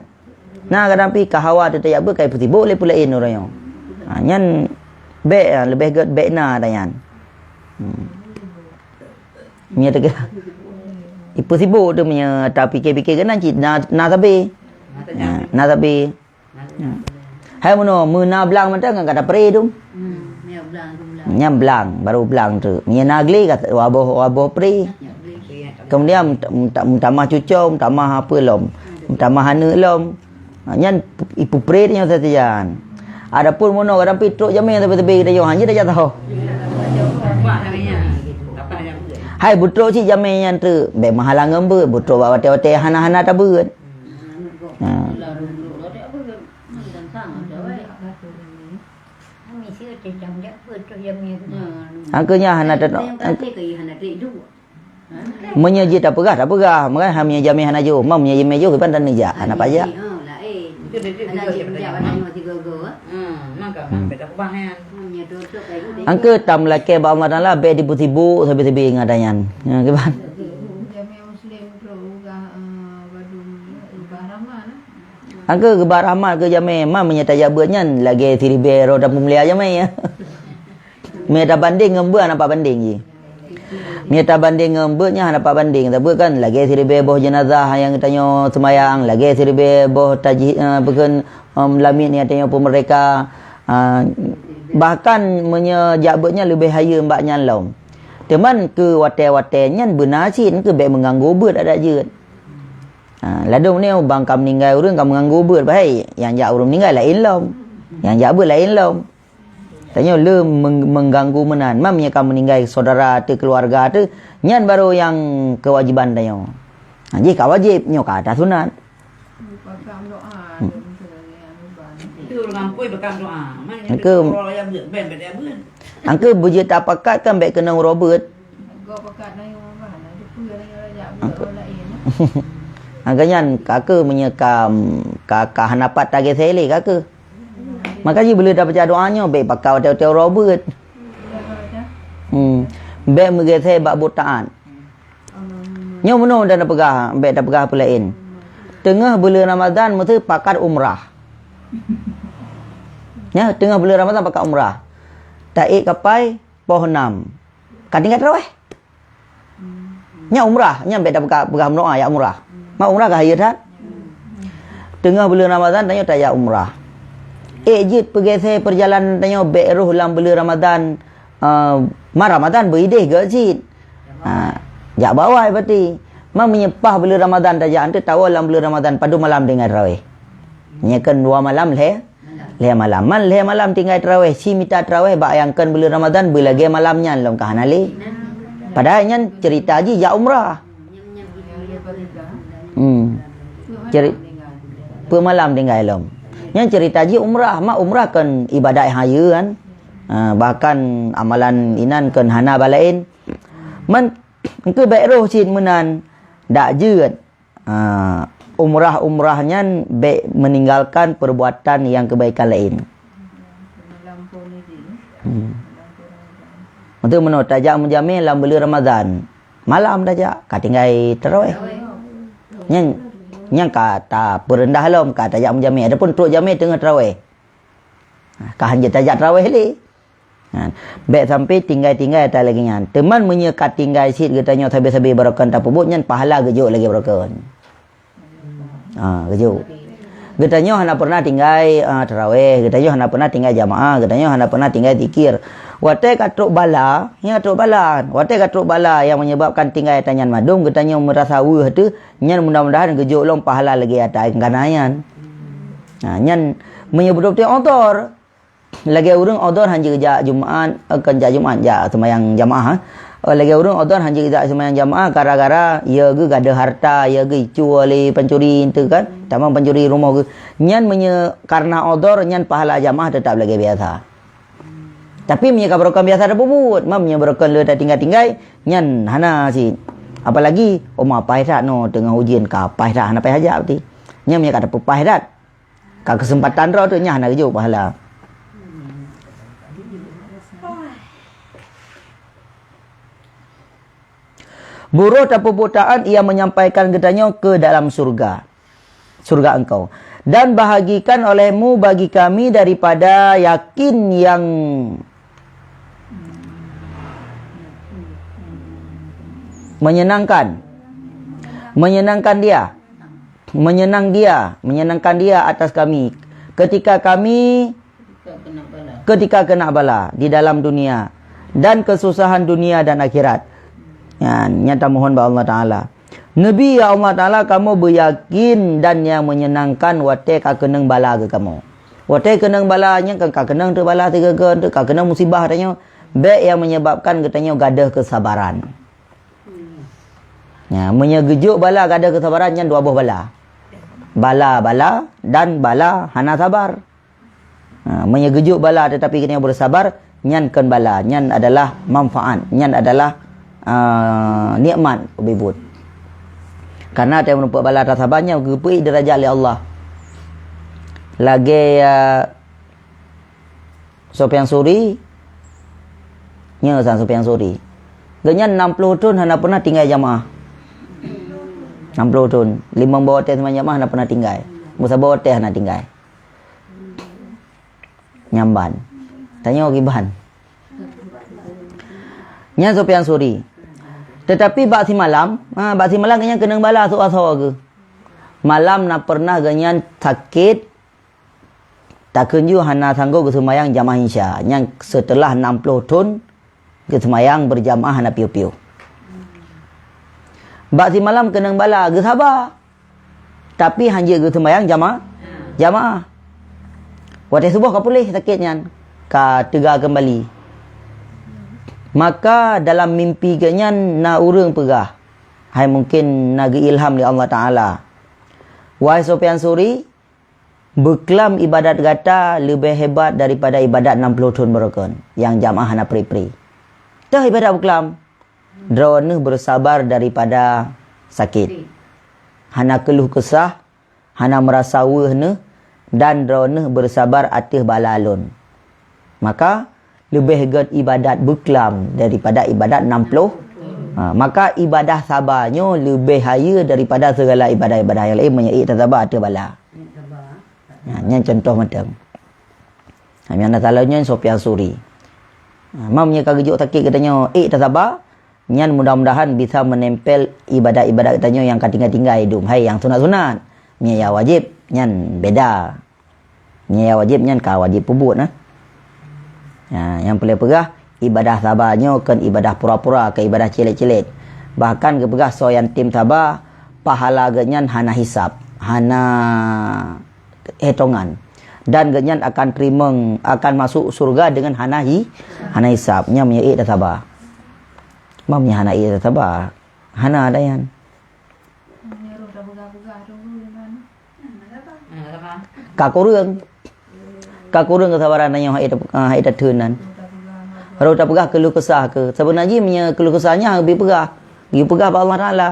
Na kadang pih ka hawa teuh tajak beuet ka dipeusibok lé peulaén uroe nyoe. Ha, nyan bèk, ha, leubeh gèt bèk na ata nyan. Hmm. Meunyoe teuka, ipeusibok teuh meunyoe tapike-pike keunan cit na, na sabe. Ha, na sabe. Hai meunoe, meuna blang mantong kan ka tapre tu. Hmm, ya, blang tu, blang. Nyan blang, baru blang tu. Meunyoe na glé ka waboh, waboh pre. Ya, glé. Kemudian meuta-, meuta-, meutamah cuco, meutamah apa lom. Meutamah aneuk lom. Ha, nyan ipupre nyoe sajan. Adapun meunoe kadang pih trok jamé teubé-teubé geutanyoe, hana tajak tahu. Hai, beutrok cit jamé nyan tu, bèk meuhalang ngon beuet, beutrok bak watèe-watèe hana-hana tabeuet. Ha. Angkeu nyan hana ta-, meunyoe jih tapeugah, tapeugah, meukan meunyoe jamé hana jôh, ma meunyoe jamé jôh, kiban taneuk jak, hana pajak. Hmm. Angkeu tameulakée bak Allah Taala, bèk dipeusibok sabe-sabe ngon ata nyan. Ha, kiban. Angkeu geuba rahmat keu jamé, ma meunyoe tajak beuet nyan lagée siribée droe tapeumulia jamé. Meunyoe tabandeng ngon beuet hana pat bandeng jih. Meunyoe tabandeng ngon beuet nyan hana pat bandeng, sabeuet kan lagée siribée boh jeunazah nyang geutanyoe seumayang, lagée siribée boh tajih, eh, bukon, em, lamiet nyang tanyoe peumeurdeka. Ah, bahkan meunyoe jak beuet nyan leubeh hayeue bak nyan lom. Teuma keu watée-watée nyan beuna cit keu bèk meuganggu beuet adak jeuet. Ha, ladôm nyoe bang ka meuninggai ureuëng ka meuganggu beuet, bahai nyang jak ureuëng meuninggai laén lom. Nyang jak beuet laén lom. Tanyoe le meng-, mengganggu meunan. Mam nyang ka meuninggai saudara teuh, keluarga teuh, nyan baru nyang kewajiban tanyoe. Ha, jih ka wajéb, nyoe ka ata sunat. Hmm. Angke, angke beujeuet tapakat kan bèk keunong uroe beuet. Angke nyan ka keuh meunyoe ka, ka, ka hana pat tagèsè lé ka keuh. Maka jih beuleuh tabaca doa nyoe bèk pakat watèe-watèe uroe beuet. Hmm. Bèk meugèsè bak buet taat. Nyoe meunoe dan tapeugah, bèk tapeugah peulaén. Teungoh buleuen Ramadhan meusti pakat umrah. Nyoe teungoh buleuen Ramadhan pakat umrah. Taék kapai poh nam. Ka tinggai tarawèh. Nyan umrah, nyan bèk tapeugah, peugah meudoa jak umrah. Ma umrah ka hayeu that. Teungoh buleuen Ramadhan tanyoe tajak umrah. Ék jeuet peugèsè peurjalanan tanyoe bèk rôh lam buleuen Ramadhan, eh, ma Ramadhan beuidéh gèt cit. Ha, jak bawai berarti. Ma meunyoe paih buleuen Ramadhan tajak, eunteuk tawoe lam buleuen Ramadhan padum malam tinggai tarawèh. Nyoe kan dua malam lhèe, lhèe malam. Man lhèe malam tinggai tarawèh, si mita tarawèh bak nyang kon buleuen Ramadhan beulagèe malam nyan lom ka hana lé. Padahai nyan ceurita jih jak umrah. Hmm. Ceri-, peuet malam tinggai lom. Nyan ceurita jih umrah, ma umrah kon ibadat hayeu kan. Ha, bahkan amalan inan kon hana balaén. Man, engkeu bèk rôh cit meunan, dak jeuet. Ha, umrah-umrah nyan bèk meninggalkan perbuatan yang kebaikan laén. Hmm. Untuk meunoe tajak meujamèe lam buleuen Ramadhan. Malam tajak, ka tinggai tarawèh. Nyan, nyan ka tapeureundah lom, ka tajak meujamèe. Adapun trok jamèe teungoh tarawèh. Ka hanjeuet tajak tarawèh lé. Ha, bèk sampai tinggai-tinggai ata lagèe nyan. Teuma meunyoe ka tinggai cit geutanyoe sabe-sabe barokon tapeubuet nyan pahala geujok lagèe barokon. Ha, geujok. Geutanyoe hana pernah tinggai, ah, tarawèh, geutanyoe hana pernah tinggai jamaah, geutanyoe hana pernah tinggai zikir. Watèe ka trok bala, nyan trok bala. Watèe ka trok bala nyang menyebabkan tinggai ata nyan mandum, geutanyoe meurasa weueh teuh, nyan mudah-mudahan geujok lom pahala lagèe ata nyang kana nyan. Ha, nyan meunyoe beutôi-beutôi udhur, lagèe ureueng udhur hanjeuet jak Jumat, eh, kon jak Jumat, jak seumayang jamaah, eh. Eh, lagèe ureueng udhur hanjeuet jak seumayang jamaah gara-gara ya geuh gadôh harta, ya geuh icue lé pancuri eunteuk kan, tamong pancuri rumoh geuh. Nyan meunyoe karena udhur, nyan pahala jamaah teutap lagèe biasa. Tapi meunyoe ka barokon biasa tapeubuet, ma meunyoe barokon le tatinggai-tinggai, nyan hana cit. Apalagi, oh, ma paih that nyoe teungoh ujeuen ka paih that hana paih hajat berarti. Nyan meunyoe ka tapeupaih that. Ka keuseumpatan droe teuh nyan hana geujok pahala. Buroe tapeubuet taat ia menyampaikan geutanyoe ke dalam surga, surga engkau. Dan bahagikan olehmu bagi kami daripada yakin yang menyenangkan, menyenangkan dia, menyenang dia, menyenangkan dia atas kami ketika kami, ketika kena bala di dalam dunia dan kesusahan dunia dan akhirat. Nyan, nyan tamohon bak Allah Taala. Neubi, ya Allah Taala, kamoe beuyakin dan nyang menyenangkan watèe ka keunong bala keu kamoe. Watèe keunong bala nyan kan ka keunong teuh bala sigoe-goe teuh, ka keunong musibah tanyoe, bèk nyang menyebabkan geutanyoe gadôh keusabaran. Ya, meunyoe geujok bala gadôh keusabaran nyan dua boh bala. Bala-bala dan bala hana sabar. Ha, meunyoe geujok bala tetapi geutanyoe beusabar, nyan kon bala, nyan adalah manfaat, nyan adalah, ah, nikmat ubé buet. Karena watèe meureumpok bala tasabar nyan geupeuék deurajat lé Allah. Lagèe, ah, Sufyan Suri, nyoe san Sufyan Suri. Geuhnyan nam ploh thon hana pernah tinggai jamaah. Nam ploh thon, limong boh watèe seumayang jamaah hana pernah tinggai. Meusaboh watèe hana tinggai. Nyan ban. Tanyoe kiban. Nyan Sufyan Suri. Tetapi bak simalam, ha, bak simalam geuhnyan keunong bala sôk asoe geuh. Malam na pernah geuhnyan sakét, takheun ju hana sanggob geuseumayang jamaah Isya. Nyan seuteulah nam ploh thon geuseumayang beurjamaah hana piôh-piôh. Bak simalam keunong bala geusaba. Tapi hanjeuet geuseumayang jama-, jamaah. Watèe suboh ka puléh sakét nyan, ka teuga keumbali. Maka dalam mimpi geuhnyan na ureueng peugah, hai mungken na geuilham lé Allah Taala, "Wahai Sufyan Suri, Beuklam ibadat gata leubeh hebat daripada ibadat nam ploh thon beurukon nyang jamaah hana pri-pri. Toh ibadat beuklam, droeneuh beusabar daripada sakét, hana keuluh keusah, hana meurasa weueh neuh, dan droeneuh beusabar ateueh bala lôn. Maka, leubeh gét ibadat beuklam daripada ibadat nam ploh. Ha, maka ibadah saba nyoe leubeh hayeue daripada sigala ibadah-ibadah nyang laén meunyoe ék tasaba ateueh bala. Ha, nyan contoh mantong. Ha, nyang na taloe nyan Sufyan Sauri. Ha, meunyoe ka geujok sakét geutanyoe ék tasaba, nyan mudah-mudahan bisa meunempel ibadat-ibadat geutanyoe nyang ka tinggai-tinggai dum. Hai nyang sunat-sunat. Meunyoe nyang wajéb, nyan beda. Nyang wajéb nyan ka wajéb peubuet, nah. Ha, nyang peureulée peugah, ibadah saba nyoe kon ibadah pura-pura, kon ibadah cilet-cilet. Bahkan geupeugah soe nyang tem saba, pahala geuh nyan hana hisab, hana hitongan. Dan geuh nyan akan teurimong, akan masuk syurga deungon hana hi-, hana hisab. Nyan meunyoe ék tasaba. Meunyoe hana ék tasaba, hana ada nyan. Ka kureueng. Ka kureueng keusabaran tanyoe hai ta-, hai tatheun nan. Rot tapeugah keuluh kesah keu. Sebenar jih meunyoe keuluh kesah nyan geuyue peugah, geuyue peugah bak Allah Taala.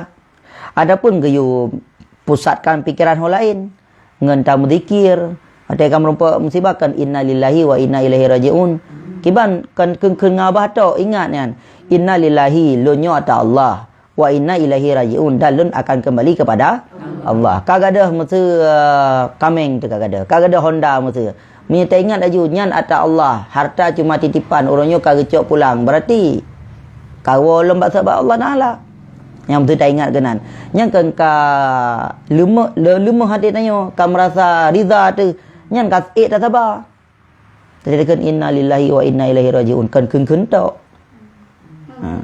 Adapun geuyue pusatkan pikeran ho laén, ngon tameuzikir, watée ka meurumpok musibah kan innalillahi wa inna ilaihi rajiun. Kiban kan kheun-kheun ngon babah tok, ingat nyan. Innalillahi, lôn nyoe ata Allah. Wa inna ilaihi rajiun, dan lôn akan kembali kepada Allah. Ka gadôh meuseu, eh, kameng teuh ka gadôh. Ka gadôh honda meuseu. Meunyoe taingat laju, nyan ata Allah, harta cuma titipan, uroe nyoe ka geucok pulang. Berarti, kawoe lom bak sabab Allah Taala. Nyang meuseu taingat keunan. Nyang keu ka leumoh, le-, leumoh até tanyoe, ka meurasa ridha teuh, nyan ka ék tasaba. Tadi kan innalillahi wa inna ilaihi rajiun, kan kheun-kheun tok. Ha.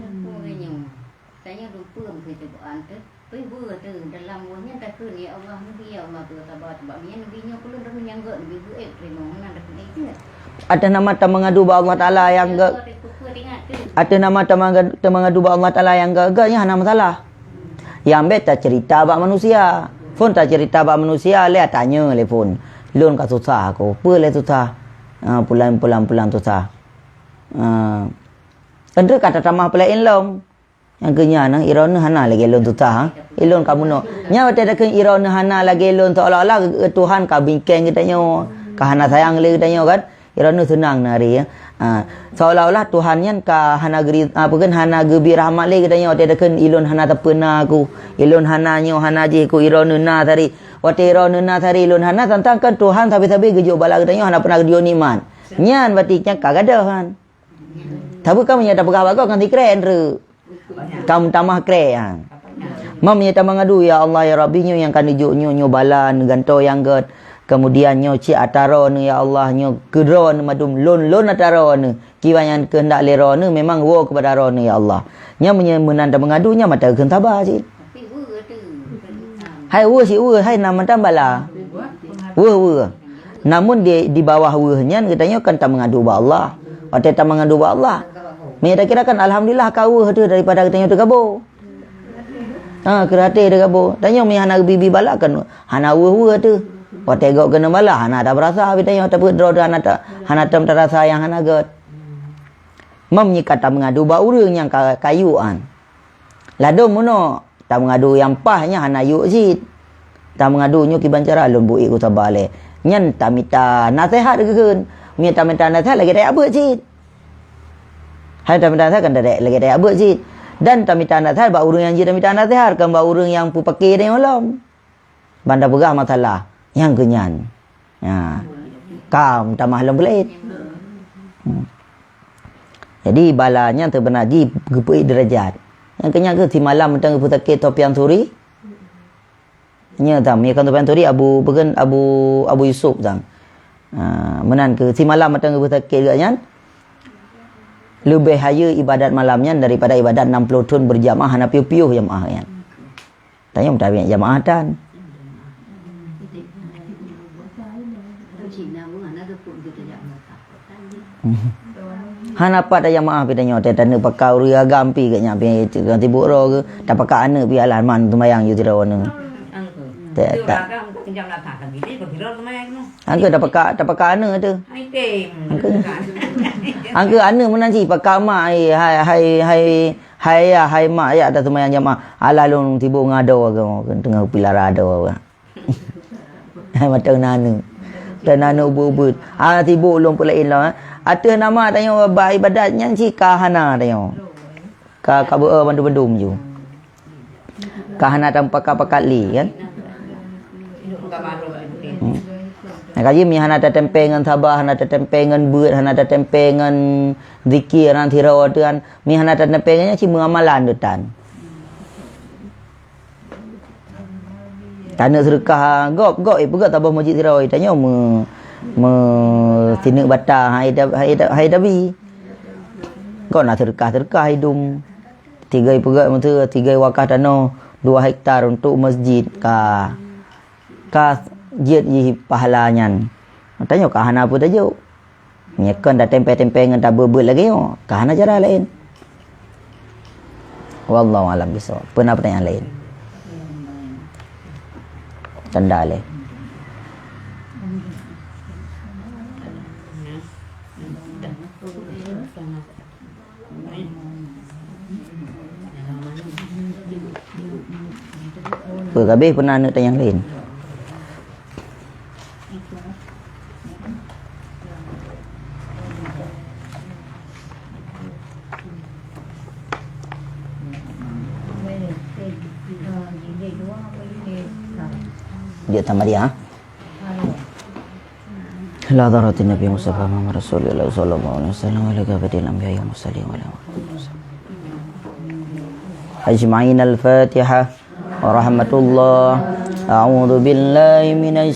Tanyoe dupeue meukeue cobaan teuh, tapi beue teuh dalam woe nyan takheun, "Ya Allah, neubi ya Allah, teuh sabar, sabab meunyan neubi nyoe keu lôn, droeneuh nyang gét neubi beuet teurimong meunan takheun itu." Atas nama tamengadu bak Allah Taala yang gét. Atas nama tamengadu, tamengadu bak Allah Taala yang gét, gét nyan hana masalah. Yang bet tacerita bak manusia. Phon tacerita bak manusia, lé tanya lé phon. Lôn ka susah aku. Peue lé susah? Ah, pulan, pulan, pulan susah. Ah. Kan tu kata tamah peulaén lom. Nyang keu nyan, eh, droeneuh hana lagée lôn susah, eh. Ilôn ka meunoe. Nyan watée takheun droeneuh hana lagée lôn, seolah-olah Tuhan ka bingkeng geutanyoe, ka hana sayang lé geutanyoe kan. Droeneuh seunang na hari, ya. Ha, seolah-olah Tuhan nyan ka hana geuri-, apa kan, hana geubri rahmat lé geutanyoe, watée takheun ilôn hana tapeuna ku, ilôn hana nyoe, hana jih ku, droeneuh na sari. Watée droeneuh na sari ilôn hana, tantang kan Tuhan sabe-sabe geujok bala geutanyoe hana peuna geujok nikmat. Nyan berarti nyan ka gadôh kan. Tapi kan meunyoe tapeugah bagoe kan sikrek, Ndreuk. Ka meutamah krek, ha. Mam nyoe tamangadu, "Ya Allah, ya Rabbi, nyoe nyang ka neujok nyoe, nyoe bala neugantoe nyang gét. Kemudian nyoe cit ata droeneuh, ya Allah, nyoe keu droeneuh madum lôn, lôn ata droeneuh. Kiban nyang keuheundak lé droeneuh memang woe keupada droeneuh, ya Allah." Nyan meunyoe meunan tamangadu, nyan mata kheun saba cit. Hai weueh cit weueh, hai na mantong bala. Weueh-weueh. Namun di, di bawah weueh nyan geutanyoe kan tamangadu bak Allah. Watée tamangadu bak Allah, meunyoe takira kan alhamdulillah ka weueh teuh daripada geutanyoe teugabo. Ha, keu até teugabo. Tanyoe meunyoe hana geubi-bi bala kan hana weueh-weueh teuh. Watée gok keuneuk bala hana tapeurasa, tapi tanyoe tapeuet droe teuh hana ta-, hana tom tarasa nyang hana gét. Mam nyoe ka tamangadu bak ureuëng nyang ka, ka yue an. Ladôm meunoe, tamangadu nyang paih nyan hana yue cit. Tamangadu nyoe kiban cara lôn buet ku saba lé. Nyan tamita naseuhat geukheun. Meunyoe tamita naseuhat lagée tajak beuet cit. Hai tamita naseuhat kan lagée tajak beuet cit. Dan tamita naseuhat bak ureuëng nyang jeuet tamita naseuhat, kon bak ureuëng nyang peupake tanyoe lom. Ban tapeugah masalah nyang keu nyan. Ha. Ka meutamah lom beuleuet. Hmm. Jadi, bala nyan teubeuna jih geupeuék deurajat. Nyang keu nyan keuh simalam mantong geupeusakét Sufyan Sauri. Nyoe tam, nyoe kon Sufyan Sauri, Abu, bukan Abu, Abu Yusuf tam. Ha, meunan keuh simalam mantong geupeusakét geuh nyan. Leubeh hayeue ibadat malam nyan daripada ibadat nam ploh thon beurjamaah hana piôh-piôh jamaah nyan. Tanyoe meutabek jamaah tan. Hana pat jamaah pih tanyoe, teuh taneuk pakai ureuëng agam pih geuh nyan pih, tibuk roe geuh, tapakai aneuk pih alah man seumayang ju sidroe nyoe. Teuh, tak. Jam lapan pagi deh, bagi roh kemai aku. Angka dah pekak, dah pekak aneuk tu. Hai tem. Angka. Angka aneuk meunan cit pekak mak, hai, hai, hai, hai, hai ya, hai mak, ya dah seumayang jamaah. Alah lôn sibuk ngon adoe ke, teungoh pilara adoe ke. Hai mata nanu. Dan nanu ubit-ubit. Ah, sibuk lôn peulaén lom, eh. Ateueh nama tanyoe bak ibadat nyan cit ka hana tanyoe. Ka, ka beu bandum-bandum ju. Ka hana tapakat-pakat lé, kan? Hmm. Nah, kaji mi hana tatempé ngon sabar, hana tatempé ngon beuet, hana tatempé ngon zikir, hana sidroe tu kan. Mi hana tatempé ngon nyan cit meuamalan tu tan. Taneuk seudeukah gob, gob, eh, peugah saboh masjid sidroe, tanyoe me-, me-, sineuk bata, hai da-, hai da-, hai dabi. Gob na seudeukah-seudeukah idum. Tigoi peugah meutu, tigoi wakaf tanoh dua hektar untuk masjid ka, ka jeuet jih pahala nyan. Tanyoe ka hana peue tajok. Nyoe kon tatempé-tempé ngon tabeuet-beuet lagée nyoe, ka hana cara laén. Wallahu a'lam bishawab. Peue na pertanyaan laén? Tanda lé. Peue ka abéh peue na aneuk tanyong laén? Dia tambah dia, ha? Ila hadratin Nabi Mustafa Muhammad Rasulillah sallallahu alaihi wasallam wa ala kafatil anbiya wal mursalin wa ala ajma'in. Al-Fatihah. Warahmatullah. A'udzu billahi minasy